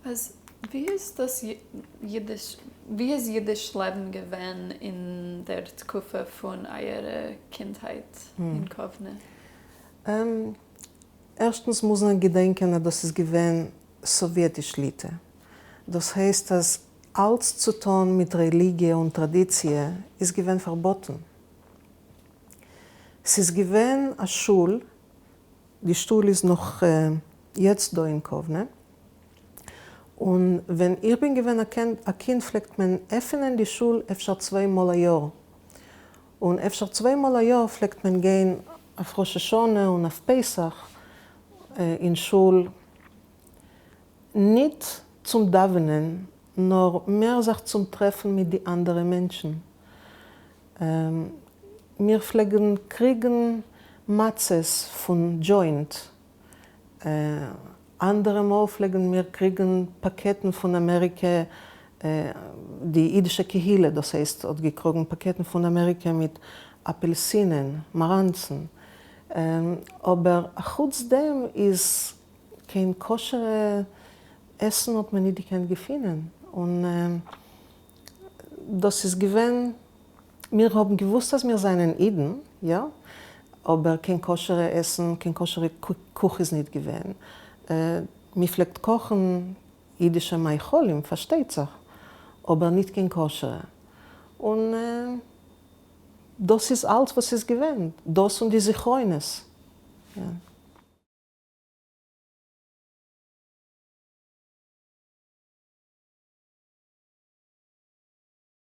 אז ווי איז דאס אידיש, ווי איז אידיש לעבן געווען אין דער תקופה פון אייערע קינדהייט אין קאוונע? ערשטנס מוז מען געדענקען אז דאס איז געווען סאוויעטיש ליטע, דאס הייסט אז אלץ צו טון מיט רעליגיע און טראדיציע איז געווען פארבאטן. ס'איז געווען א שול, די שול איז נאך יעצט דא אין קאוונע, און ווען איך בין געווען א קינד פלעגט מען עפענען די שול אפשר צוויי מאל א יאר, און אפשר צוויי מאל א יאר פלעגט מען גיין אויף ראש השנה און אויף פסח אין שול, ניט צום דאווענען, נאר מער זיך צום טרעפן מיט די אנדערע מענטשן. מיר פלעגן קריגן מצות פון דזשוינט, אנדערע מאל פלעגן מיר קריגן פאקעטן פון אמעריקע, די אידישע קהילה דאס הייסט האט געקראגן פאקעטן פון אמעריקע מיט אפעלסינען, מאראנצן, אבער אחוץ דעם איז קיין כשר'ע עסן האט מען ניט געקענט געפינען, און דאס איז געווען, מיר האבן געוואוסט אז מיר זענען אידן, יא, אבער קיין כשר'ע עסן, קיין כשר'ע קוך איז ניט געווען. מען פלעגט קאכן אידישע מאכלים, פארשטייט זיך, אבער ניט קיין כשר'ע. און דאס איז אלץ וואס איז געווען, דאס און די זכרונות.